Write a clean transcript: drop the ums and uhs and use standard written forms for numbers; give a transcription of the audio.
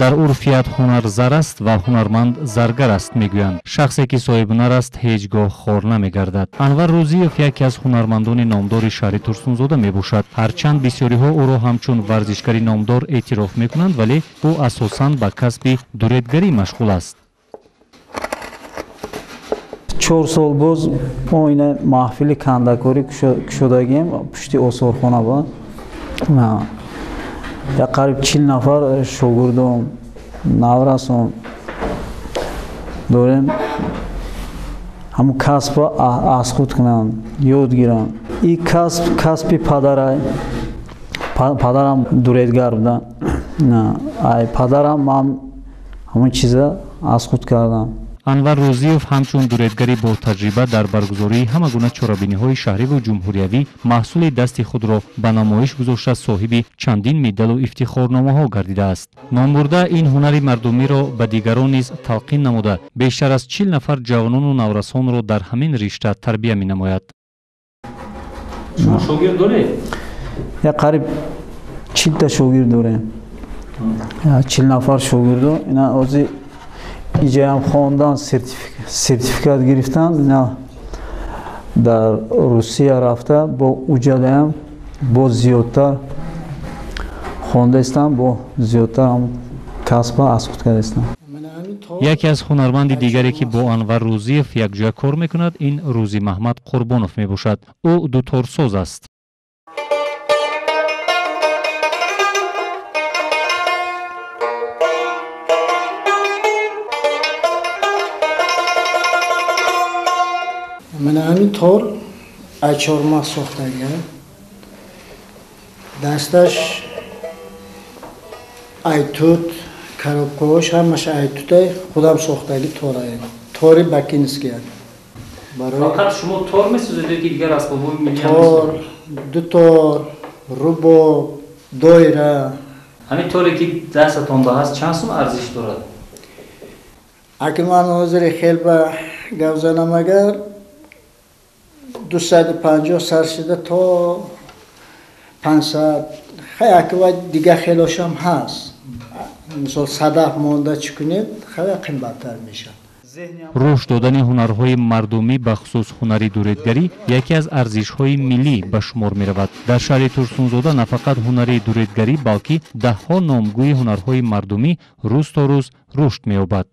Дар урфият ҳунар зар аст ва ҳунарманд заргар аст, мегӯянд. Шахсе ки соҳибҳунар аст, ҳеҷ гоҳ хор намегардад. Анвар Рӯзиев яке аз ҳунармандони номдори шаҳри Турсунзода мебошад. Ҳарчанд бисёриҳо ӯро ҳамчун варзишгари номдор эътироф мекунанд, вале ӯ асосан ба касби дуредгарӣ машғул аст. 4 сол боз мо ина маҳфили кандакорӣ кушодагием пушти осорхона ба. Як қариб 40 нафар шогирдон, наврасон дорем. Ҳамун касбро аз худ кунанд, ёд гиранд. Ин касб касби падарай. Падарам дуредгар буда. Ай падарам ман ҳамун чиза аз худ кардам. Анвар Рӯзиев ҳамчун дуредгари бо таҷриба дар баргузории ҳама гуна чорабиниҳои шаҳриву ҷумҳуриявӣ маҳсули дасти худро ба намоиш гузошта, соҳиби чандин медалу ифтихорномаҳо гардидааст. Номбурда ин ҳунари мардумиро ба дигарон низ талқин намуда, бештар аз 40 нафар ҷавонону наврасонро дар ҳамин ришта тарбия менамояд. Шумо шогирд доред? Як қариб 40 та шогирд дорем. 40 нафар шогирдо. Ина ҳозир иҷаям хондан, сертификат гирифтан, ина дар Русия рафта бо уҷадаям бо зиёдтар хондаистам, бо зиёдтар ҳам касба аз худ кардаистам. Яке аз ҳунарманди дигаре ки бо Анвар Рӯзиев якҷоя кор мекунад, ин Рӯзимаҳмад Қурбонов мебошад. Ӯ дуторсоз аст. Мана ҳамин тор аз чормағз сохтагия. Дасташ айтут, коробкаҳош ҳамааш айтутай, худам сохтаги торае. Тори бакинския. Фақат шумо тор месозед ё ки дигар асбобҳои миллӣ ҳам Тор, месозед? дутор, рубоб, доира. Ҳамин торе ки дастатон ба ҳаст чанд сум арзиш дорад? Аки ман ҳозири хел ба гап занам, агар 250 сар шуда то 500, хай аки вай дига хелошам ҳаст. Мисол садаф монда чӣ кунед, хеле қиматтар мешавад. Рушд додани ҳунарҳои мардумӣ, бахусус ҳунари дуредгарӣ, яке аз арзишҳои миллӣ ба шумор меравад. Дар шаҳри Турсунзода на фақат ҳунари дуредгарӣ, балки даҳҳо номгӯи ҳунарҳои мардумӣ рӯз то рӯз рушд меёбад.